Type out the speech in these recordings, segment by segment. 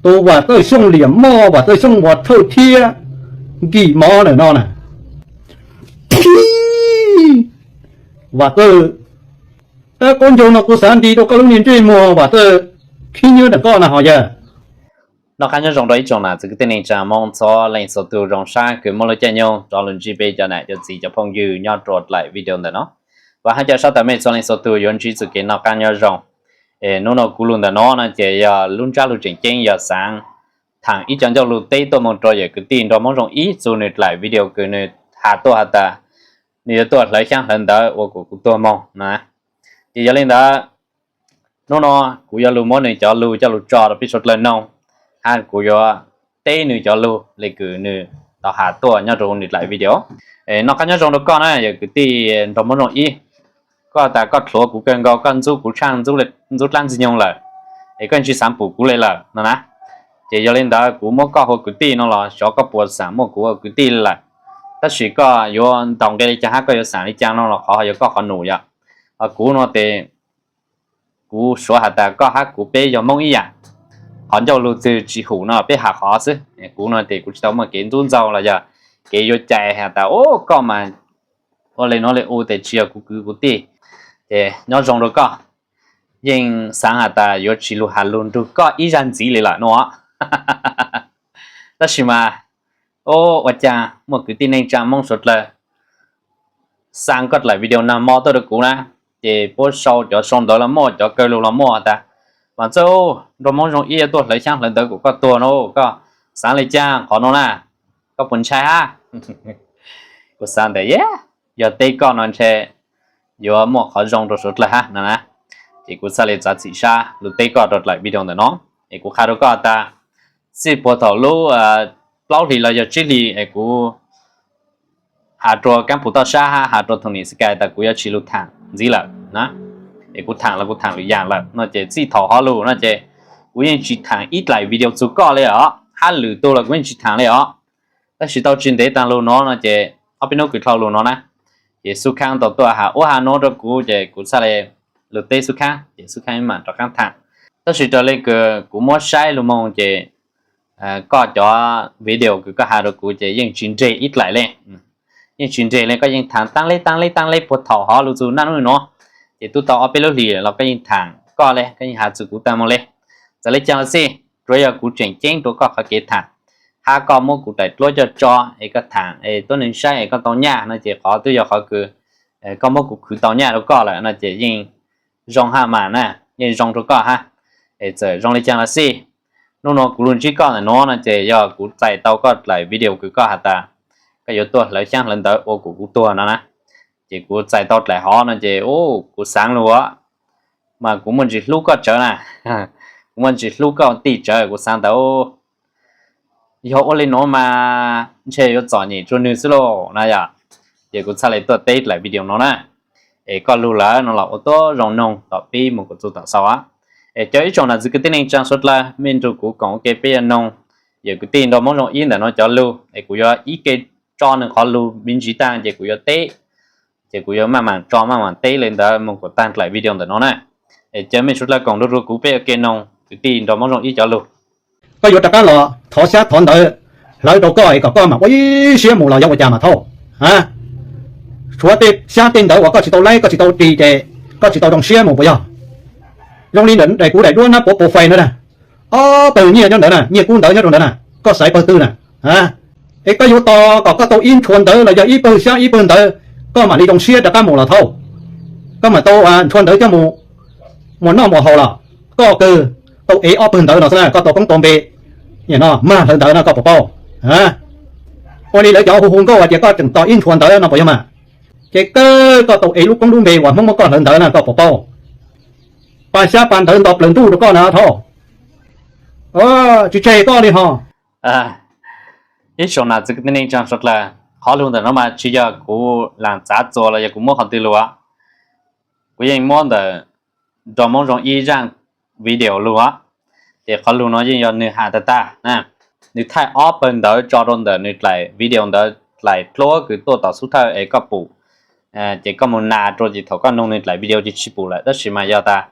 Tus Vam Txawj Xyooj liam moj, Vam Txawj Xyooj ua thawj thiab nkim mov ntawm no na. Vam Txawj, tab kub ncaug no kuv xav nti rau koj lub niag ntsej muag Vam Txawj khib nywb ntawm koj na ho yawg. Noj qab nyob zoo rau ib tsoom nam txiv kwv tij neej tsa Hmoob txhua leej txhua tus, zoo sab kws muaj lub caij nyoog rov lug ntsib peb cov nam cov txiv cov phooj ywg nyob rua dlaim video ntawm no. Vam hab ca sab tawm mej txhua leej txhua tus yuav ntsib txuj kev noj qab nyob zoo. Es hnub no kuv lug ntawm no no ces yog lub ntsab lug tseem ceeb yog xaav thaam ib co ncauj lug teb tuaj moog rua yawm kwv tij nraug Moob Zoo Ib txug nwg dlaim video kws nwg has tuaj has tas nwg yuav tuaj hlawv xyaab hlawv ntawv ua kuas kuv tuag moog na. Ces yog le ntawd, hnub no kuv yuav lug muab nwg cov lug coj lug tso rua peb suav dlawg noog, hab kuv yuav teb nwg cov lug le kws nwg tau has tuaj nyob rua nwg dlaim video. Noj qab nyob zoo rua koj na yawm kwv tij nraug Moob Zoo Ib. Koj tas koj dlhuav kuv kawg nkaus, koj ntxub kuv tshaaj ntxub dlaab ntxwg nyoog lawm, es koj tsi xaav pum kuv le lawm no na. Ces yog le ntawd kuv muab koj hu ua kwv tij no los xyov koj puas xaam muab kuv ua kwv tij le lawm. Tab sis koj yuav ntaus nqe le caag hab koj yuav xaam le caag no los qhov yog koj qhov num yom. Ho kuv no tes kuv suav has tas koj hab kuv peb yog Moob ib yam, qhov ncauj lug twg tsi hum no peb has qhov xwb. Kuv no tes kuv tsi tau muaj kev ntxub ntxaug los yog kev yuav cai has tas u koj mas ua le nuav le u tes tsi yog kuv kwv kuv tij. Ces nyob zoo rua koj, yeej xaav has tas yuav tsi lug has lug nrug koj ib zag ntxiv le lawm no. Tab sis mas, u, ua caag muaj kwv tij neej tsaa Moob suav dlawg xaa koj dlaim video nag mo tuaj rua kuv na, ces puab sau cov sau ntawv los muaj, cov kaw lug los muaj tas, Vam Txawj, nraug Moob Zoo Ib yuav tuaj hlawv xyaab hlawv ntawv kuas koj tuag no, koj xaav le caag qhov no na, koj puas ntshai hab? Kuv xaav tas yog teb koj no ntshe yuav muaj qhov zoo rua suav dlawg hab no na. Ces kuv txhaj le txav txim sab lug teb koj rua dlaim video ntawm no. Es kuv qha rua koj tas, txij puag thaum lub plaub hlis los yog tsib hlis es kuv has rua kaab pum toj sab hab has rua thoom nim xwb kas tas kuv yuav tsi lug thaam ntxiv lawm na, es kuv thaam los kuv thaam lwm yaam lawm no ces txij thaum hov lug no ces kuv yeej tsi thaam ib dlaim video txug koj le os, hab lwm tug los kuv yeej tsi thaam le os. Tab sis tau tsi ntev taag lug no no ces ob peb nub kws dlhau lug no na, ces Xub Khaab tau tuaj has ua has nuav rua kuv ces kuv txhaj le lug teb Xub Khaab ces Xub Khaab maam rov qaab thaam. Tab sis raws le kws kuv muab saib lug moog ces koj cov video kws koj has rua kuv ces yeej tsi nreg ib dlaim le. Yeej tsi nreg le, koj yeej thaam taab le taab le taab le puag thaum hov lug txug naj nub nuav. Ces tub tau ob peb lub hlis los koj yeej thaam koj le, koj yeej has txug kuv taag moog le. Txawm le caag los xij, tsuav yog kuv tseem ceeb rua koj qhov kev thaam, hab koj muab kuv daim duab coj tso es koj thaam es tuab neeg saib es koj tau nyaj no ces qhov twb yog qhov kws koj muab kuv khwv tau nyaj rua koj lawm no ces yeej zoo hab mas na, yeej zoo rua koj hab. Es txawm zoo le caag los xij, nub nuav kuv lug ntsib koj ntawm nuav no ces yog kuv txais tau koj dlaim video kws koj has tas koj yuav tuaj hlawv xyaab hlawv ntawv ua kuas kuv tuag no na. Ces kuv txais tau dlaim hov no ces kuv xaav lug mas kuv muaj ntsis hlub koj tsawv na, kuv muaj ntsis hlub koj tij tsawv, kuv xaav tas yog ua le nuav mas ntshe yuav txom nyem rua nwg xwb lauj na yom. Ces kuv txhaj le tuaj teb dlaim video no na. Es koj lug lawm no los ua tuab zoo noog tom pib moog kuas txug tom xaus. Es cov ib tsoom nam txiv kwv tij neej tsaa suav dlawg mej nrug kuv koom ua ke peb yuav noog yawm kwv tij nraug Moob Zoo Ib ntawm nuav cov lug, es kuv yuav ib ke tso nwg qhov lug me ntsis taag ces kuv yuav teb, ces kuv yuav maj maam tso maj maam teb le ntawd moog kuas taag dlaim video ntawm no na. Es cov mej suav dlawg koom nrug rua kuv peb ua ke noog kwv tij nraug Moob Zoo Ib cov lug. Koj yuav rov qab los thov xyab thov ntawv hlawv rau koj es kom koj maam ua ib siab mus los yog ua cas mas thauj. Tshuav tej xyab tej ntawv uas koj tsis tau laib koj tsis tau ris ces koj tsis tau zoo siab mus puas yog? Zoo li ntawm kuv daim duab nab puav pau fais na, ob pawg nyiaj nyob ntawd na, nyiaj kub ntawv nyob rau ntawd na, koj xaiv pawg twg na? Es koj yuav tos kom koj tau ib ntshua ntawv los yog ib pawg xyab ib pawg ntawv koj mam li zoo siab rov qab mus los thauj. Koj mam tau ntshua ntawv coj mus muas noj muas haus los koj kawg tau ev ob pawg ntawv no xwb na, koj tau koob tau npe no mag hlawv ntawv no koj puas paub? Ua li lawv cov hu hu nkauj hais tias koj tseem tos ib ntshua ntawv no puas yog mas? Ces kawg koj tau ev lub koob lub npe uas Hmoob muab koj hlawv ntawd na koj puas paub? Pa xyab pa ntawv nto plaws ntuj rau koj na thauj. Tsis tseg koj li ho. Ib tsoom nam txiv kwv tij neej tsaa suav dlawg, qhov lug ntawm no mas tsis yog kuv laam txav txuas los yog kuv muab qhov twg lug. Kuv yeej muab ntawm nraug Moob Zoo Ib zaaj video lug, ces qhov lug no yeej yog nwg has tag tag na. Nwg thaij ob pawg ntawv tso rau ntawm nwg dlaim video ntawd, dlaim duab kws tuaj tom xub thawj es koj pum, ces koj mus nas rua ces thaum koj noog nwg dlaim video ces tsis pum lawm, tab sis mas yog tas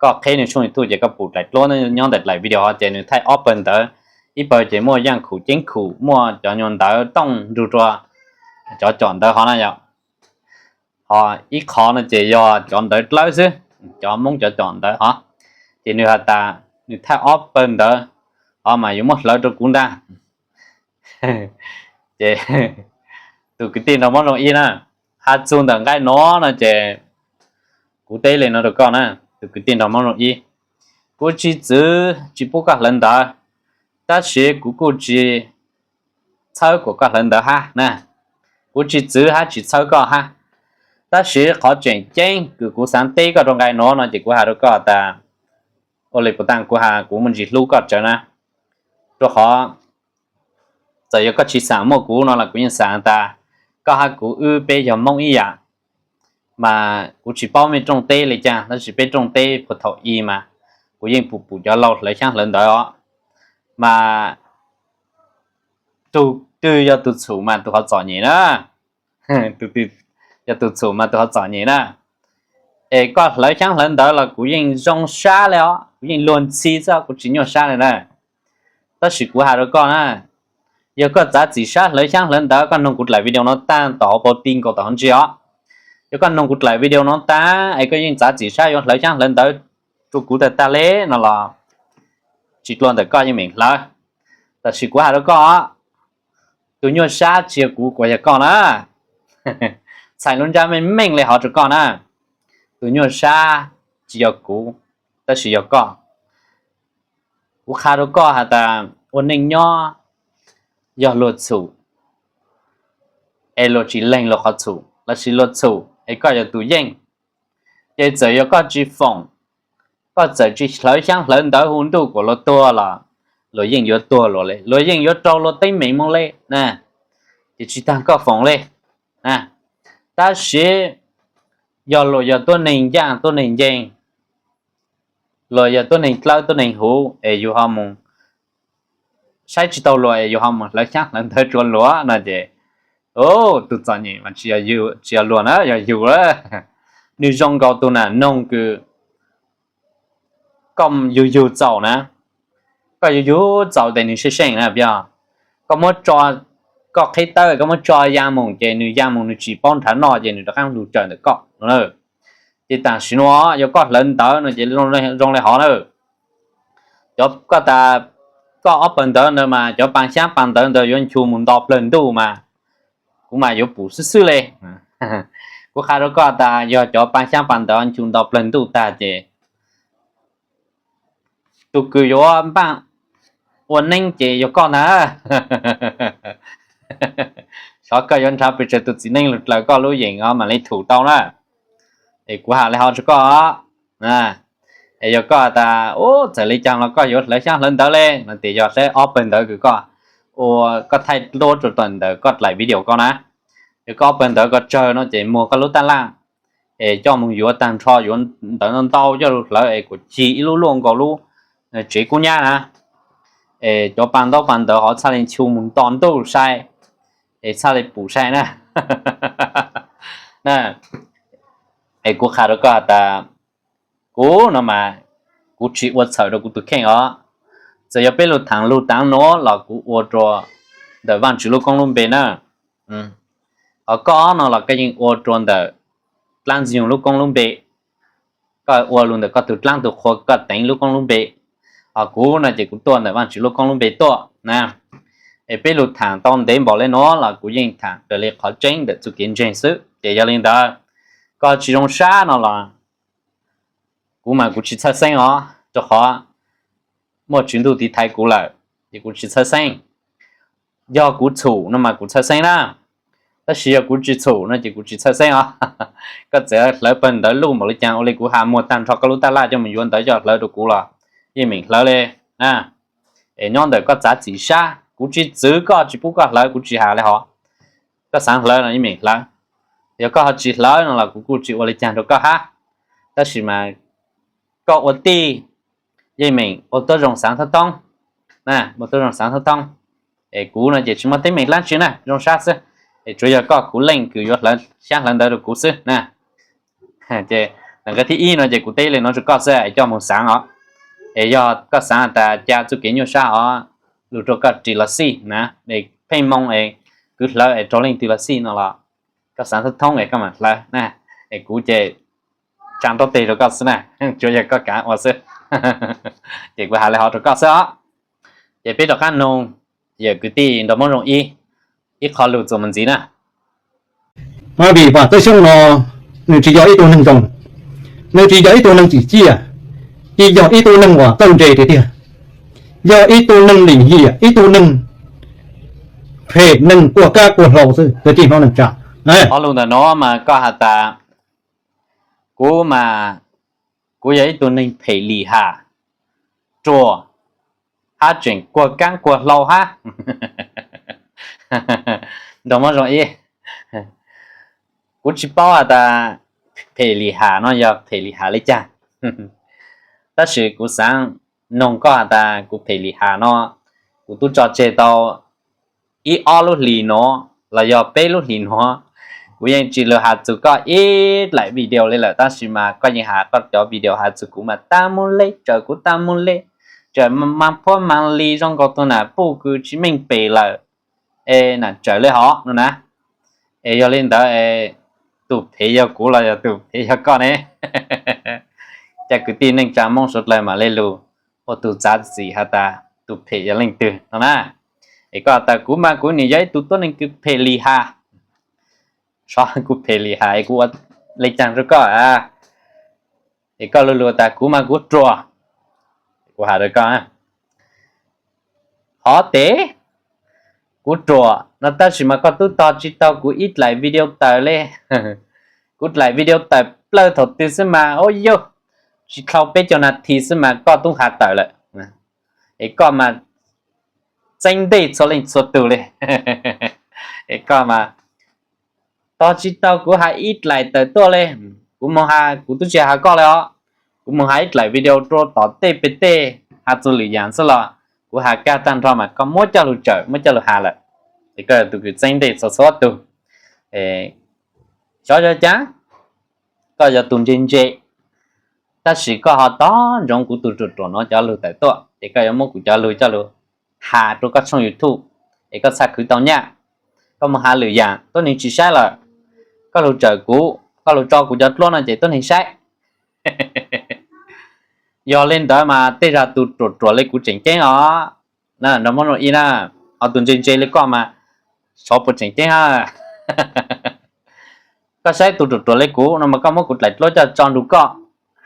koj qheb nws tshooj YouTube ces koj pum dlaim dluab nyob ntawm dlaim video ho ces nws thaij ob pawg ntawv, ib pawg ces muaj yaj khum ceeb khum muaj cov nyuag ntawv tooj nrug rua cov com ntawv ho na yom. Ho ib qho no ces yog cov ntawv dlawb xwb, cov Hmoob cov com ntawv ho, ces nws has tas nws thaij ob pawg ntawv ho mas yuav muab hlawv rau kuv ntag. Ces tus kwv tij nraug Hmoob Zoo Ib na, has txug ntawm nqai nuav no ces kuv teb le no rau koj na, tus kwv tij nraug Hmoob Zoo Ib, kuv tsis txwv tsis pub koj hlawv ntawv, tab sis kuv kuj tsis txhawb kuas koj hlawv ntawv hab na. Kuv tsis txwv hab tsis txhawb koj hab, tab sis qhov tseem ceeb kws kuv xaav teb koj rau nqai nuav no ces kuv has rau koj tas, ua le puas taag kuv has kuv muaj ntsis hlub koj tsawv na, rua qhov txawm yog koj tsis xaam muaj kuv no los kuv yeej xaam tas koj hab kuv wb peb yog Hmoob ib yam. Mas kuv tsis paub mej rooj teb le caag tab sis peb rooj teb puag thaum i mas kuv yeej pum pum cov laug hlawv xyaab hlawv ntawv os. Mas tug twg yog tug txhum mas tug ho txom nyem na. Tug twg yog tug txhum mas tug ho txom nyem na. Es koj hlawv xyaab hlawv ntawv los kuv yeej zoo sab le os, kuv yeej luag ntxhi xwb kuv tsis nyuaj sab le na. Tab sis kuv has rua koj na, yog koj txav txim sab hlawv xyaab hlawv ntawv koj noog kuv dlaim video nuav taag tom hauv pau ti nkaus tom hauv ntsis os. Yog koj noog kuv dlaim video nuav taag es koj yeej txav txim sab yuav hlawv xyaab hlawv ntawv rua kuv tag tag le no los tsis dlua ntawm koj yeej meem hlawv. Tab sis kuv has rua koj, tug nyuaj sab tsis yog kuv kuas yog koj na. Txhais lub ntsab meej meej le hov rua koj na, tug nyuaj sab tsis yog kuv tab sis yog koj. Kuv qha rua koj has tas ua neej nyob yog luag txhum es luag tsis leeg luag qhov txhum lossis luag txhum es koj yog tug yeej, ces txawm yog koj tsis foom, koj txawm tsis hlawv xyaab hlawv ntawv hu ntuj kuas luag tuag los luag yeej yuav tuag luag le, luag yeej yuav raug luag teeb meem moog le na. Ces tsis taag koj foom le. Tab sis yog luag yog tuab neeg ncaaj tuab neeg nceeg, luag yog tuab neeg dlawb tuab neeg huv es yug ho mus saib tsis taug luag es yug ho mus hlawv xyaab hlawv ntawv rua luag no ces tug txom nyem mas tsis yog luag na yog yug. Nwg zoo nkaus tug nam noog kws koj yug yug txaus na, koj yug yug txaus tes nwg seej seej na, yog koj muab tso, koj qheb tawb koj muab tso ya moog ces nwg ya moog nwg tsis paub nrhav noj ces nwg rov qaab lug tsawm ntawm koj no. Ces tam sim nuav yog koj hlawv ntawv no ces zoo le hov na. Cov koj tas koj ob pawg ntawv ntawd mas cov paa xyaab paa ntawv ntawd yuav nchu mus nto plawg ntuj mas kuv mas yuav pum xwb xwb le. Kuv qha rua koj tas yog cov paa xyaab paa ntawv nchu nto plawg ntuj tag ces tug kws yuav npaaj ua neeb ces yog koj ntag. Xyov koj yuav nrhav pes tsawg tug txiv neej lug dlaws koj lub yeem os mam le thum tau na. Es kuv has le hov rua koj, es yog koj tas ub txawm le caag los koj yuav hlawv xyaab hlawv ntawv le no tes yog saib ob pawg ntawv kws koj ua koj thaij dluab rua tom ntawm koj dlaim video koj na. Yog koj ob pawg ntawv koj tsawg no ces muag koj lub taj laj es coj moog yuav taag nrho, yuav ntawv ntau ntau coj lug hlawv es kuas cig ib lub luaj nkaus lub tsev kub nyab na. Es cov paa ntaub paa ntawv hov txhaj le nchu mus nto ntuj sai, es txhaj le pum sai na. Es kuv qha rua koj has tas kuv no mas kuv tsis ua txhawm rua kuv tug kheej os. Txawm yog peb lug thaam lug taav nuav los kuv ua rua ntawm Vaajtswv lub koob lub npe na. Hos koj no los koj yeej ua rua ntawm dlaab Ntxwg Nyoog lub koob lub npe, koj ua lug ntawm koj tug dlaab tug qhua koj teev lub koob lub npe. Hos kuv no ces kuv tuaj ntawm Vaajtswv lub koob lub npe tuaj na. Es peb lug thaam tau ntev npaum le nuav los kuv yeej thaam raws le qhov tseeb ntawm txuj kev ntseeg xwb. Ces yog le ntawd, koj tsis zoo sab no los kuv mas kuv tsis txhawj xeeb os, rua qhov muaj Tswv Ntuj tiv thaiv kuv lawm, ces kuv tsis txhawj xeeb. Yog kuv txhum no mas kuv txhawj xeeb na, tab sis yog kuv tsis txhum no ces kuv tsis txhawj xeeb os. Koj txawm hlawv pawg ntawv luj npaum le caag ua le kuv has muag taag nrho koj lub taj laj coj mus yuav ntawv coj hlawv rua kuv los yeej meem hlawv le. Es nyob ntawm koj txav txim sab, kuv tsis txwv koj tsis pub koj hlawv, kuv tsis has le hov. Koj xaav hlawv no yeej meem hlawv. Yog koj ho tsis hlawv no los kuv kuj tsis ua le caag rua koj hab. Tab sis mas koj ua tij yeej meem ua tuab zoo xaav thoob thoob, ua tuab zoo xaav thoob thoob. Es kuv no ces tsis muaj teeb meem dlaab tsi na, zoo sab xwb. Es tsuav yog koj kuv leej kws yuav hlawv xyaab hlawv ntawv rua kuv xwb na. Ces Nqe thib ib no ces kuv teb li no rau koj xwb es coj mus xaav os. Es yog koj xaav has tas ca txuj kev nyuaj sab os, lug rau koj ris los xij na, es pheej moo es kwv hlawv es raug leej twg los xij no los koj xaav thoob thoob es koj mam hlawv na. Es kuv ces tsa ntaub teg rau koj xwb na, tsuav yog koj kav ua xwb. Ces kuv has li hov rau koj xwb os. Ces peb rov qab noog yawm kwv tij nrog Moob Zoo ib, ib qho lug txuas mus ntxiv na. Mas vim Vam Txawj Xyooj no nws tsis yog ib tug neeg zoo, nws tsis yog ib tug neeg tsim txiaj, tsis yog ib tug neeg uas txawj ntse tiag tiag, yog ib tug neeg lim hiam, ib tug neeg phem, neeg kuag kab kuag hlau xwb, kwv tij Hmoob neej tsa. Ob lug ntawm no mas koj has tas kuv mas kuv yog ib tug neeg phem lim ham, ruam, hab tseem kuag kaab kuag hlau hab. Nrog Moob Zoo ib, kuv tsis paub has tas phem lim ham no yog phem lim ham li cas, tab sis kuv xaav noog koj has tas kuv phem lim ham no, kuv tub tso tseg tau ib ob lub hlis nuav los yog peb lub hlis nuav, kuv yeej tsis lug has txug koj ib dlaim video li lawm, tab sis mas koj yeej has koj cov video has txug kuv mas tag mus le, tsaws kuv tag mus le, tsaws mas phuab mas li zoo nkaus tug nam puj kws tsis meej pem lawm, es nam tsaws le hov no na. Es yog li ntawd, tus phem yog kuv los yog tus phem yog koj ne? Cov kwv tij neej tsa Moob suav dlawg mam le lug ua tug txav txim has tas tus phem yog leej twg no na. Es koj has tas kuv mas kuv nim yog ib tug tuab neeg kws phem lim ham, kuv phem lim ham es kuv ua le caag rau koj? Es koj lug lug tas kuv mas kuv ruam, kuv has rau koj, hov tes kuv ruam no tab sis mas koj tub tog tsis tau kuv ib dlaim video tawm le. Kuv dlaim video tawm plawg thaum twg xwb mas, o yog tsis dhau peb caug nas this xwb mas koj tub has tawm lawm. Es koj mas txeeb ntej txhua leej txhua tug li. Es koj mas tog tsis tau kuv has ib dlaim tawm tuaj li. Kuv moog has, kuv tub tsis has koj li os, kuv moog has ib dlaim video rua tom tej pem tej has txug lwm yaam xwb los kuv has kaj tag nrho mas koj muab coj lug tsawm muab coj lug has lawm. Es koj yog tug kws txeeb ntej txhua txhua tug. Xyov yog caag, koj yog tug ntse ntse, tab sis koj ho tog ntsoov kuv tug ruam ruam no cov lug tawm tuaj, ces koj yuav muab kuv cov lug coj lug has rua koj tshooj YouTube, es koj txhaj khwv tau nyaj. Koj moog has lwm yaam tuab neeg tsis saib lawm, koj lug tsawm kuv, koj lug tso kuv cov dluab no ces tuab neeg saib. Yog li ntawd mas tej zag tug ruam ruam li kuv tseem ceeb os. Nrog Moob Zoo ib na, ho tug ntse ntse li koj mas xyov puas tseem ceeb hab. Koj saib tug ruam ruam li kuv no mas koj muab kuv dlaim dluab coj tso nrug koj,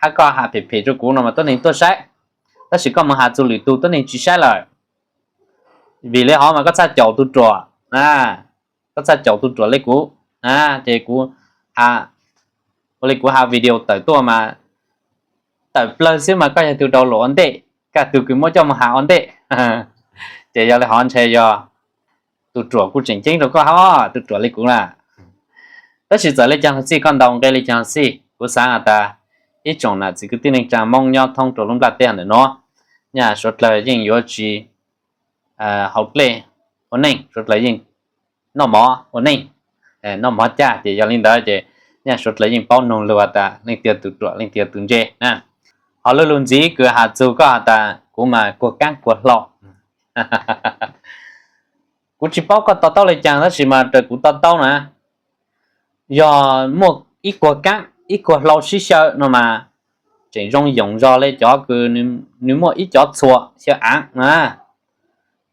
hab koj has phem phem rua kuv no mas tuab neeg tuaj saib, tab sis koj moog has txug lwm tug tuab neeg tsis saib lawm. Vim li hov mas koj txhaj caum tug ruam, koj txhaj caum tug ruam li kuv, ces kuv, ua li kuv has video tawm tuaj mas tawm plawg xwb mas koj yog tug download ua ntej, koj tug kws muab coj moog has ua ntej. Ces yog li hov ntshe yog tug ruam kuj tseem ceeb rua koj hab, tug ruam li kuv na. Tab sis txawm li caag los xij, koj ntaus nqe li caag los xij, kuv xaav has tas ib tsoom nam txiv kwv tij neej tsaa Moob nyob thoob rua lub nplaj teb ntawm nuav, nyaj suav dlawg yeej yuav tsi haus dlej ua neej, suav dlawg yeej noj mov ua neej, noj mov caj, ces yog li ntawd ces nyaj suav dlawg yeej paub noog lug has tas leej twg yog tug ruam leej twg yog tug ntse na. Ho lub lug ntxiv kws has txug koj has tas kuv mas kuag kaab kuag hlau, kuv tsis paub koj to taub li caag tab sis mas raws kuv to taub na, yog muaj ib kuag kaab ib kuag hlau sib xyaw no mas tseem zoo yoom zog li cov kws nws muaj ib cov txhua xyaw aav na.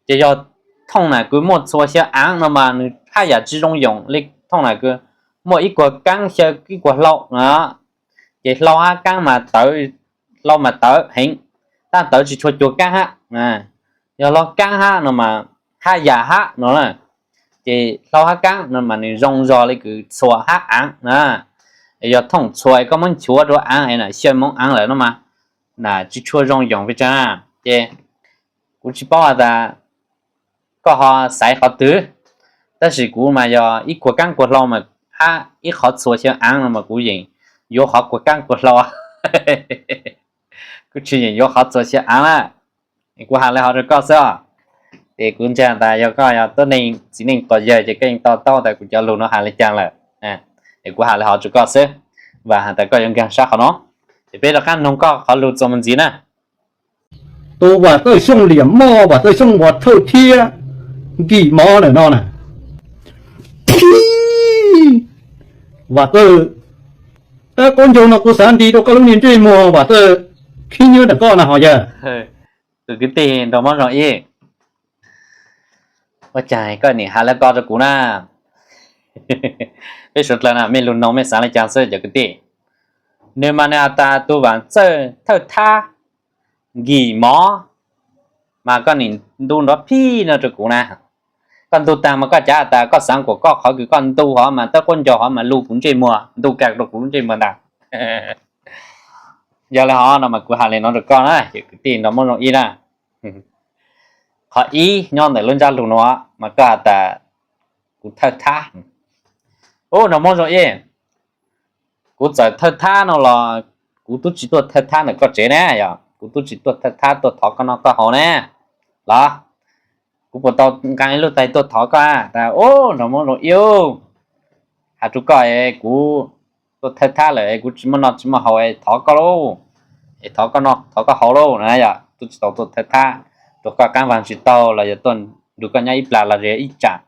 Ces yog thooj nam kws muaj txhua xyaw aav no mas nws haj yam tsis zoo yoom li thooj nam kws muaj ib kuag kaab xyaw ib kuag hlau na. Ces hlau hab kaab mas tawv, hlau mas tawv heev, tab tawv tsis tshua cuag kaab hab. Yog hlau kaab hab no mas haj yam hab no na. Ces hlau hab kaab no mas nws zoo zog li kws txhua hab aav na. Yog thooj txhua koj muab nchuav rua aav es nam xyaw moov aav lawm no mas nam tsis tshua zoo yoom pes tsawg. Ces kuv tsis paub has tas koj ho xaiv qhov twg, tab sis kuv mas yog ib kuag kaab kuag hlau mas hab ib qhov txhua xyaw aav no mas kuv yeem yuav qhov kuag kaab kuag hlau. Kuv tsis yeem yuav qhov txhua xyaw aav na. Kuv has li hov rua koj xwb os. Ces kuv ntseeg tas yog koj yog tuab neeg txiv neej quas yawg ces koj yeej to taub tas kuv cov lug no has li caag lawm. Es kuv has li hov rua koj xwb. Vam has tas koj yuav nkag sab qhov no, ces peb rov qab noog koj qhov lus txuas mus ntxiv na. Tus Vam Txawj Xyooj liam moj, Vam Txawj Xyooj ua thawj thiab nkim mov ntawm no na. Vam Txawj, tab qaub ncaug no kuv xav nti rau koj lub niag ntsej muag, Vam Txawj, khib nyiab ntawm koj na ho yawg. Tus kwv tij nraug Moob Zoo Ib, ua cas koj nim has li ko rau kuv na? Peb suav dlawg na, mej lug noog mej xaav le caag xwb cov kwv tij. Nwg mas nwg has tas tus Vaam Txawj thawj thab nkim mov, mas koj nim ntu nrov phij no rau kuv na. Koj ntu taag mas koj cav has tas koj xaav kuas koj qhov kws koj ntu hov mas tawb quab ncaug hov mas lug kuv ntsej muag, ntu kag rau kuv lub ntsej muag ntag. Yog le hov no mas kuv has le no rau koj na, cov kwv tij nraug Moob Zoo Ib na. Qhov ib nyob ntawm lub ntsab lug no mas koj has tas kuv thawj thab. Ub, nraug Moob Zoo Ib, kuv txawm thawj thab no los kuv tub tsi tuaj thawj thab ntawm koj tsev na, yog kuv tub tsi tuaj thawj thab tuaj thov koj noj koj haus na los? Kuv puas tau nqaa ib lub tais tuaj thov koj tas, ub, nraug Moob Zoo Ib, has rau koj es kuv tuaj thawj thab lawm es kuv tsi muaj noj tsi muaj haus es thov koj lauj, es thov koj noj thov koj haus lauj na, yog tub tsi tau tuaj thawj thab rua koj qaab vaag tsi taug los yog tuaj nrug koj nyob ib plag los yog ib tsam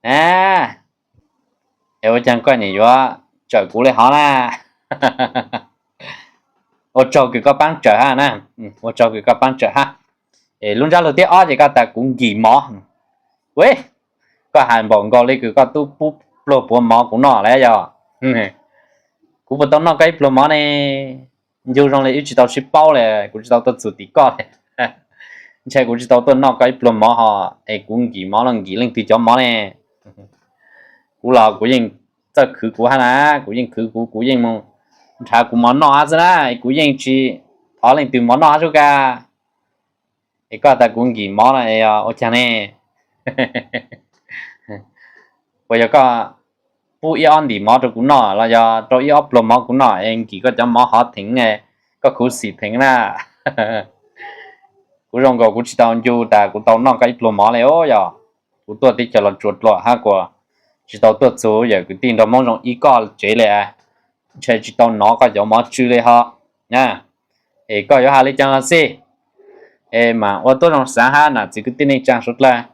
na. Es ua caag koj nim yuav tsawm kuv le hov na? Ua tsaug kws koj paab tsawm hab na, ua tsaug kws koj paab tsawm hab. Es lub ntsab lug thib ob ces koj tas kuv nkim mov. Ue, koj has npaum nkaus le kws koj tub pub pluag puav mov kuv noj lawm yog. Kuv puas tau noj koj ib pluag mov ne? Ncu zoo le wb tsi tau sib paub le, kuv tsi tau tuaj txug tim koj le. Ntshe kuv tsi tau tuaj noj koj ib pluag mov hos es kuv nkim mov los nkim leej twg cov mov ne? Kuv los kuv yeej txawj khwv kuv hab na, kuv yeej khwv kuv, kuv yeej mus nrhav kuv mov noj hab xwb na, kuv yeej tsi thov leej twg mov noj hab xwb kag. Es koj tas kuv nkim mov no ua caag ne? Puas yog koj pub ib ob ntim mov rau kuv noj los yog rau ib ob pluag mov kuv noj es nkim koj cov mov hov theev, koj khuv xim theev na? Kuv zoo nkaus kuv tsi tau ncu tas kuv tau noj koj ib pluag mov le os. Yog kuv tuaj teb chaws Los Tsuas dlua hab kuas tsi tau tuaj txug yawm kwv tij nraug Moob Zoo Ib koj tsev le, ntshe tsi tau nov koj cov mov tsw le hov. Es koj yuav has le caag los xij, es maam ua tuab zoo xaav hab nam txiv kwv tij neej tsaa suav dlawg,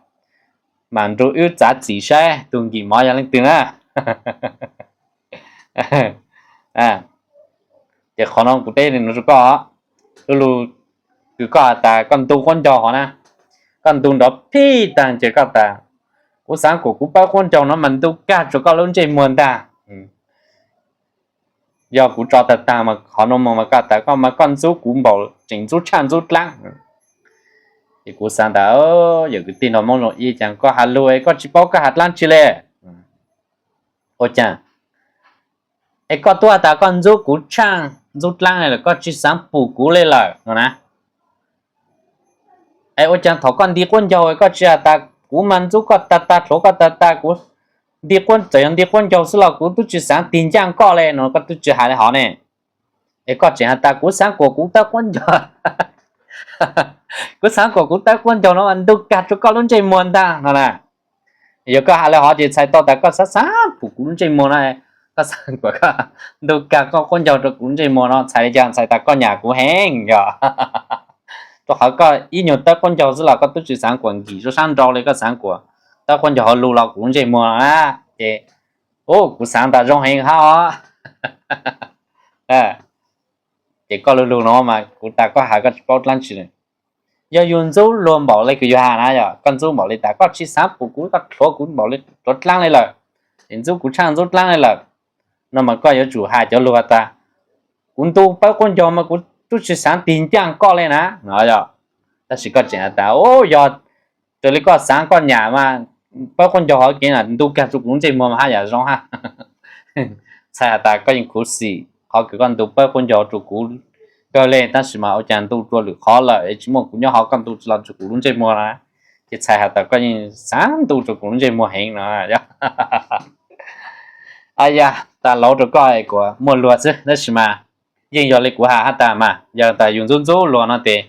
maam nrug wb txav txim saib tug nkim mov yog leej twg na. Ces qhov no kuv teb le nuav rau koj, lub lug kws koj has tas koj ntu quab ncaug hov na, koj ntu nrov phij taag ces koj tas kuv xaav kuas kuv pawb quab ncaug no mas ntu kag rua koj lub ntsej muag ntag. Yog kuv tso taag taag mas qhov nuav mas koj tas koj mas koj ntxub kuv npaum tseem ntxub tshaj ntxub dlaab. Ces kuv xaav tas, yawm kwv tij nraug Moob Zoo Ib, caag koj has lug es koj tsi paub koj has dlaab tsi le. Ua caag es koj tub has tas koj ntxub kuv tshaj ntxub dlaab le lawm, koj tsi xaav pum kuv le lawm no na? Es ua caag thaum koj nti quab ncaug koj tsi has tas kuv mas ntxub koj tag tag, ntxuav koj tag tag, kuv nti quab, txawm yog nti quab ncaug xwb los kuv tub tsi xaav tig ncaaj koj le no, koj tub tsi has le hov ne? Es koj tseem has tas kuv xaav kuas kuv tawb quab ncaug, kuv xaav kuas kuv tawb quab ncaug no mas ntu kag rua koj lub ntsej muag ntag no na. Yog koj has le hov ces txhais tau tas koj xaav xaav pum kuv lub ntsej muag no, koj xaav kuas koj ntu kag koj quab ncaug rua kuv lub ntsej muag no, txhais le caag? Txhais tas koj nyam kuv heev yog. Rua qhov koj ib nyuag tawb quab ncaug xwb los koj tub tsi xaav kuas nkim rua sab nrau le, koj xaav kuas tawb quab ncaug hauv lug los kuv lub ntsej muag no na. Ces, ub, kuv xaav tas zoo heev hab os. Ces koj lug lug no mas kuv tas koj has koj tsi paub dlaab tsi le. Yog yug ntxub luag npaum le kws yug has na, yog koj ntxub npaum le tas koj tsi xaav pum kuv, koj ntxuav kuv npaum le ntxuav dlaab le lawm, es ntxub kuv tshaj ntxub dlaab le lawm, no mas koj yuav tsum has cov lug has tas kuv ntu pawb quab ncaug mas kuv tub tsi xaav tig ncaaj koj le na no yog. Tab sis koj tseem has tas, ub, yog raws le koj xaav koj nyam mas pawb quab ncaug hov kev na ntu kag rua kuv lub ntsej muag mas hab yam zoo hab. Txhais has tas koj yeej khuv xim qhov kws koj ntu pawb quab ncaug rua kuv kawg le, tab sis mas ua caag ntu rua lwm qhov lawm es tsi muaj kuv nyob hov koj ntu tsi los rua kuv lub ntsej muag na. Ces txhais has tas koj yeej xaav ntu rua kuv lub ntsej muag heev no. Yog, a yam tas lauv rua koj kuas muaj luag xwb, tab sis mas yeej yog le kuv has hab tas mas, yog tas yus ntxub ntxub luag no tes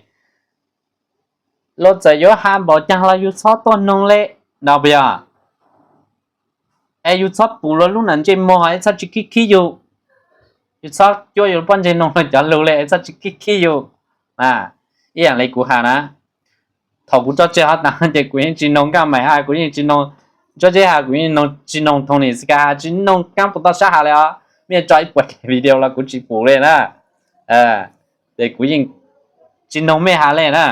luag txawm yuav has npaum caag los yus txhob tuaj noog le no puas yog? Es yus txhob pum luag lub ntsej muag, txhob tsi khib khib yus. Yus txhob cuab yus lub pob ntseg noog rau cov lug li, txhob tsis khib khib yus. Ib yam li kuv has na, thaum kuv tso tseg hov tas ces kuv yeej tsis noog Nkaj Maim hab, kuv yeej tsis noog Ntsuab Zeb has, kuv yeej tsis noog Thoo Nis Xi Kas has, tsis noog Kaab Pus Toj Sab has li os. Mej tso ib puas video los kuv tsis pum li na. Ces kuv yeej tsis noog mej has li na.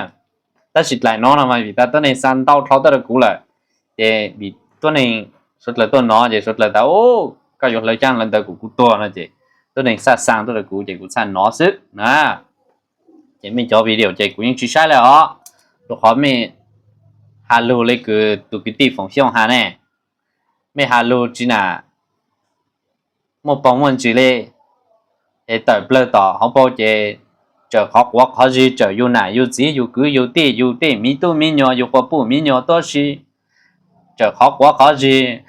Tab sis dlaim no no mas vim tas tuab neeg xa ntau dhau tuaj rau kuv lawm, ces vim tuab neeg suav dlawg tuaj nov ces suav dlawg tas, koj yuav hlawv xyaab hlawv ntawv kuv kuv tuag no ces tuab neeg xa xa tuaj rau kuv ces kuv txhaj nov xwb na. Ces mej cov video ces kuv yeej tsis saib li os, rau qhov mej has lug li kws tus kwv tij Foom Xyooj has ne, mej has lug tsis nam muaj paug muaj ntsis li, es tawm plawg tom hauv paug ces tsawm qhov quav qhov zig, tsawm yus nam yus txiv yus kwv yus tij yus tej miv tub miv nyuas yus quas puj miv nyuas tuab si, tsawm qhov quav qhov zig,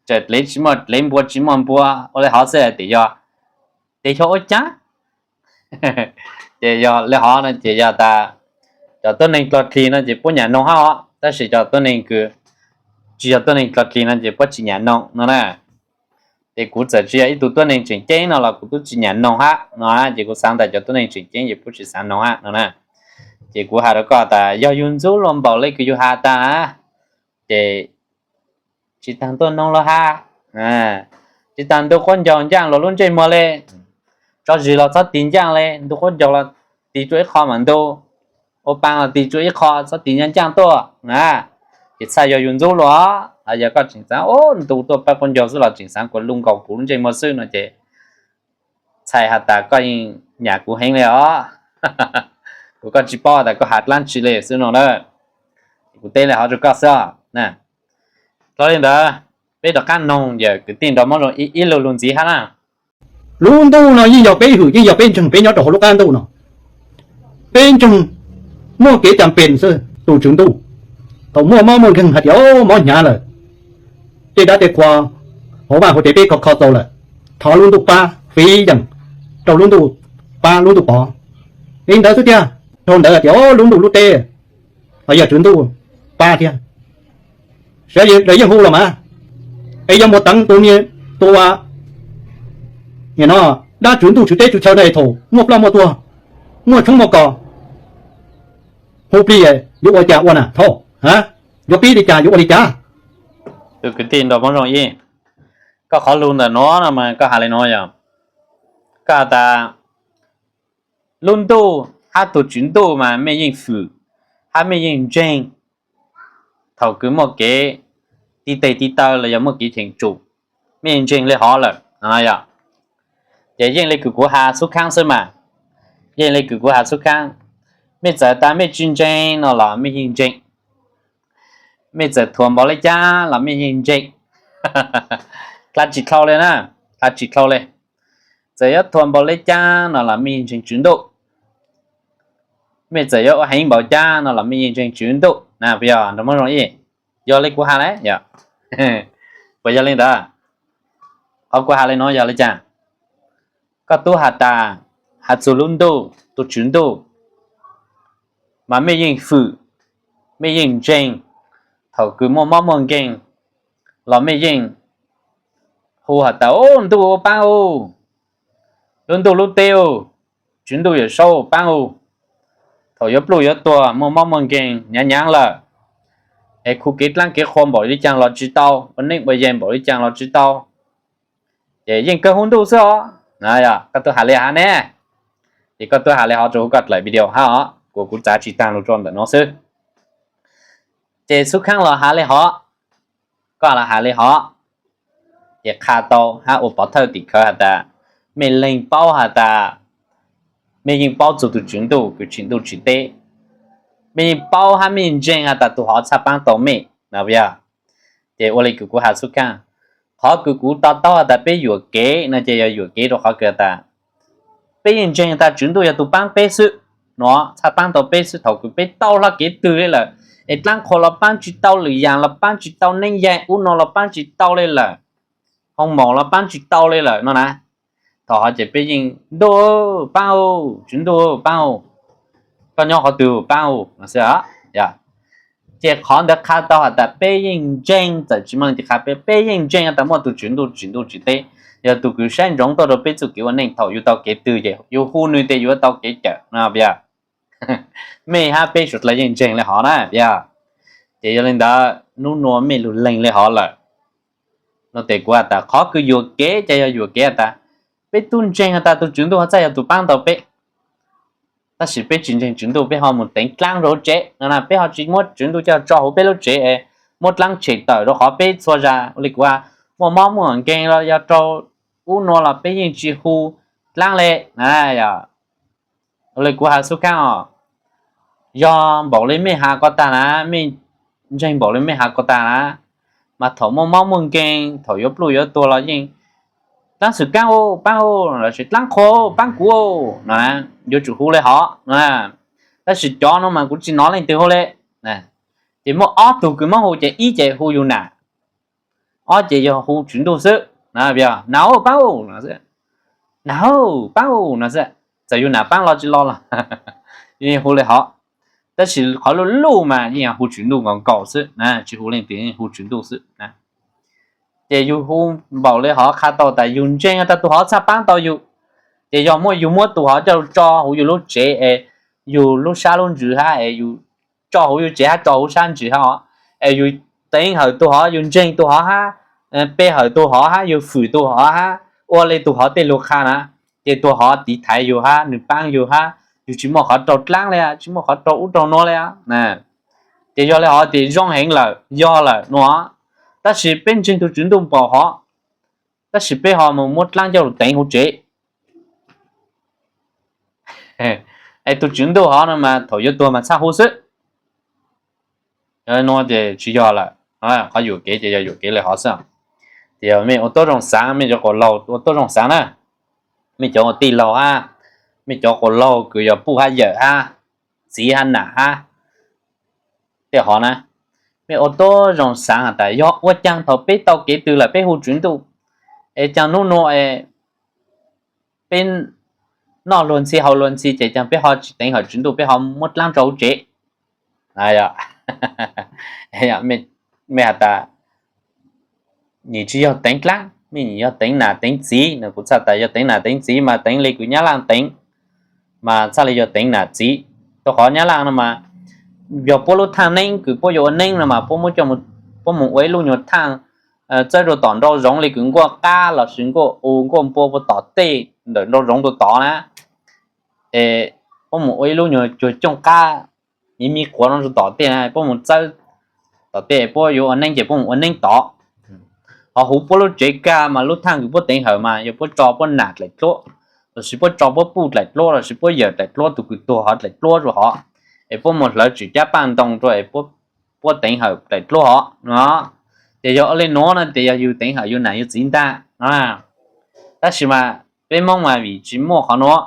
tsawm dlev tsis muaj dlev npua tsis muaj npua, ua li hov xwb tes yog, tes yog ua caag. Ces yog li hov no ces yog tas cov tuab neeg dlog dlig no ces puab nyam noog hab os, tab sis cov tuab neeg kws tsis yog tuab neeg dlog dlig no ces puab tsis nyam noog no na. Ces kuv txawm tsis yog ib tug tuab neeg tseem ceeb no los kuv tub tsis nyam noog hab no, ces kuv xaav tas cov tuab neeg tseem ceeb ces puab tsis xaav noog hab no na. Ces kuv has rau koj tas yog yug ntxub luas npaum le kws yug has tas na, ces tsis taag tuaj noog los hab, tsis taag ntu quab ncaug ncaaj luas lub ntsej muag le, tso zis los txhob tis ncaaj le, ntu quab ncaug los tis tsua ib qho mam ntu, ua paa los tis tsua ib qho, txhob tis ncaaj ncaaj tuaj na. Ces txhaj yog yug ntxub luas, yog koj tseem xaav ntu tuaj paab quab ncaug xwb los tseem xaav kuas lug nkaus kuv lub ntsej muag xwb no ces txhais has tas koj yeej nyam kuv heev li os. Kuv, koj tsis paub tas koj has dlaab tsi li xwb no na. Kuv teb li hov rau koj xwb. Dlhau li ntawd, peb rov qaab noog yawm kwv tij nrog Moob Zoo ib lug lug ntxiv hab na. Lub ntuj no yeej yog peb hwm yeej yog peb ntseeg peb nyob rau hauv lub qab ntuj no. Peb ntseeg muaj kev cam pes xwb tus tswv ntuj. Thaum muaj mob muaj nkeeg hais tias mob hnyav lawm, tej dab tej qhua hauv vaj hauv tsev peb kho kho tau lawm, thov lub ntuj pab fiv yeem rau lub ntuj pab lub ntuj pov. Li ntawd xwb tiag, dhau ntawd hais tias lub ntuj lub teb los yog tswv ntuj pab thiab. Sawv daws yeej hu los mas, es yog mus teev tus niag tus no dab tswv ntuj tswv teb tswv chaw no es thaum muaj ploj muaj tuag, muaj tshoob muaj kos, hu plig yuav ua cas ua na thaum, yuav pib li cas yuav ua li cas? Tus kwv tij nrog Moob Zoo ib, koj qhov lug ntawm nuav no mas koj has li nuav yog, koj has tas lub ntuj hab tus tswv ntuj mas mej yeej hwm hab mej yeej ntseeg. Thaum kws muaj kev tiv tes tiv taw los yog muaj kev cheem tsum, mej yeej ntseeg li hov lawm no yog. Ces yeej li kws kuv has xub khaab xwb mas, yeej li kws kuv has xub khaab. Mej txawm tas mej tsis ntseeg no los mej yeej ntseeg. Mej txawm thuam npaum le caag los mej yeej ntseeg. Dlha tsis dlhau li na, dlha tsis dlhau li. Txawm yuav thuam npaum le caag no los mej yeej ntseeg tswv ntuj. Mej txawm yuav ua heev npaum caag no los mej yeej ntseeg tswv ntuj na, puas yog nrog Moob Zoo ib? Yog li kuv has lawm yog, puas yog li ntawd? Qhov kuv has li nuav yog li cas? Koj tub has tas, has txug lub ntuj, tus tswv ntuj, mas mej yeej hwm, mej yeej ntseeg. Thaum kws muaj mob muaj nkeeg los mej yeej hu has tas, ntuj paab u, lub ntuj lub teb u, tswv ntuj Yawm Saub paab u. Thaum yuav pluj yuav tuag muaj mob muaj nkeeg hnyav hnyav lawm, es khu kev dlaab kev qhua npaum li caag los tsis tau, ua neeb ua yaig npaum li caag los tsis tau, ces yeej kawg hu ntuj xwb os. Koj tub has li hov ne, ces koj tub has li hov rua huv koj dlaim video hab os, kuas kuv txav tsis taag lug rua ntawm nuav xwb. Ces xub khaab los has li hov, koj los has li hov, ces qha tau hab ua pov thawj tim khawv has tas, mej leeg paub has tas, mej yeej paub txug tus tswv ntuj kws tsim ntuj tsim teb. Mej yeej paub hab mej yeej ntseeg has tas tus hov txhaj paab tau mej no yog. Ces ua li kws kuv has xub khaab, qhov kws kuv to taub has tas peb yuam kev no ces yog yuam kev rua qhov kws tas peb yeej ntseeg tas tswv ntuj yog tus paab peb xwb, nuav txhaj paab tau peb xwb. Thaum kws peb tau hlo kev twg li lawm, es dlaab qhua los paab tsis tau, lwm yaam los paab tsis tau, neeb yaig ub no los paab tsis tau li lawm, hoo maum los paab tsis tau li lawm no na, thaum hov ces peb yeej, ntuj paab u, tswv ntuj paab u, koj nyob qhov twg paab u no xwb. Ces qhov ntawd qha tau has tas peb yeej ntseeg, txawm tsis muaj leej twg qha peb, peb yeej ntseeg tas muaj tus tswv ntuj tsim ntuj tsim teb. Yog tus kws saib ntsoov tuaj rau peb txuj kev ua neej thaum yus tau kev twg ces yus hu nws tes yuav tau kev cawm no tiag. Mej hab peb suav dlawg yeej ntseeg le hov na tiag. Ces yog le ntawd nub nua mej lug leeg le hov lawm no tes kuv has tas qhov kws yuam kev ces yog yuam kev has tas peb tub ntseeg has tas tus Tswv Ntuj ho txhaj yog tus paab tau peb. Tab sis peb tsis ntseeg Tswv Ntuj, peb ho mus teev dlaab rau lub tsev no na, peb ho tsis muab Tswv Ntuj coj tso huv peb lub tsev es muab dlaab tshem tawm rau qhov peb txhua zag ua li kuv has, muaj mob muaj nkeeg los yog rau ub nua los peb yeej tsis hu dlaab le na. Yog ua li kuv has xub kaab os, yog npaum li mej has ko tag na, mej ntseeg npaum li mej has ko tag na, mas thaum muaj mob muaj nkeeg, thaum yuav pluj yuav tuag los yeej dlaab xwm kaab u, paab u, lossis dlaab qhua paab kuv no na, yuav tsum hu le hov. Tab sis cov no mas kuv tsis nov leej twg hu le. Ces muaj ob tug kws mob hu ces ib ces hu yus nam, ob ces yog hu Tswv Ntuj xwb. Nam u paab u no xwb, nam u paab u no xwb, txawm yus nam paab los tsis los los yeej hu le hov. Tab sis qhov luj luj mas yeej yog hu Tswv Ntuj nkaus nkaus xwb na, tsis hu leej twg, yeej hu Tswv Ntuj xwb na. Ces yus hu npaum li hov qha tau tas yus ntseeg tas tus hov txhaj paab tau yus. Ces yog muab yus muab tus hov coj tso huv yus lub tsev es yus lub sab lub ntsws hab es yus tso huv yus tsev hab tso huv sab ntsws hab os, es yus teev hawm tus hov, yus ntseeg tus hov hab, pe hawm tus hov hab, yus fwm tus hov hab, ua li tus hov tej lug qha na, ces tus hov tiv thaiv yus hab, nws paab yus hab, yus tsis muaj qhov rau dlaab le, tsis muaj qhov rau ub rau nuav le. Ces yog li hov tias zoo heev lawm, yog lawm no. Tab sis peb ntseeg tus Tswv Ntuj npaum hov, tab sis peb ho mus muab dlaab coj lug teev huv tsev. Es tus Tswv Ntuj hov no mas thaum yuav tuag mas txhaj hu xwb. Nua ces tsis yog lawm. Qhov yuam kev ces yog yuam kev li hov xwb. Ces yog mej ua tuab zoo xaav, mej cov quas laug ua tuab zoo xaav na, mej cov ua tij laug hab, mej cov quas laug kws yog puj hab yawm hab, txiv hab nam hab, tej hov na, mej ua tuab zoo xaav has tas yog ua caag thaum peb tau kev twg lawm peb hu Tswv Ntuj, es caag nub nua peb noj luag ntxhi haus luag ntxhi ces caag peb ho tsis teev hawm Tswv Ntuj, peb ho muab dlaab tso huv tsev. Mej has tas, nws tsis yog teev dlaab, mej nws yog teev nam teev txiv no. Kuv txhaj tas yog teev nam teev txiv mas teev li kws Nyab Laaj teev, mas txhaj li yog teev nam txiv. Rau qhov Nyab Laaj no mas yog puab lub thaaj neeb kws puab yuav ua neeb no mas puab muab, puab mus ua ib lub nyuag thaaj txawb rau tom nraum zoov li kws nkuaj qab lossis nkuaj u nkuaj npua puag tom tej ntawm nraum zoov rau tod na. Es puab mus ua ib lub nyuag cuag cooj qab miv miv quav no rau tom tej na, puab mus txawb tom tej, puab yuav ua neeb ces puab mus ua neeb tod. Ho huv puab lub tsev kag mas lub thaaj kws puab teev hawm mas yog puab tso puab nam dlaim dluab, lossis puab tso puab puj dlaim dluab, lossis puab yawm dlaim dluab, tus kws tuag hov dlaim dluab rau hov, es puab mus hlawv tswm cab paj ntoo rau es puab teev hawm dlaim dluab hov no. Ces yog ua li nuav no ces yog yus teev hawm yus nam yus txiv ntag no. Tab sis mas peb Moob mas vim tsis muaj qhov nuav,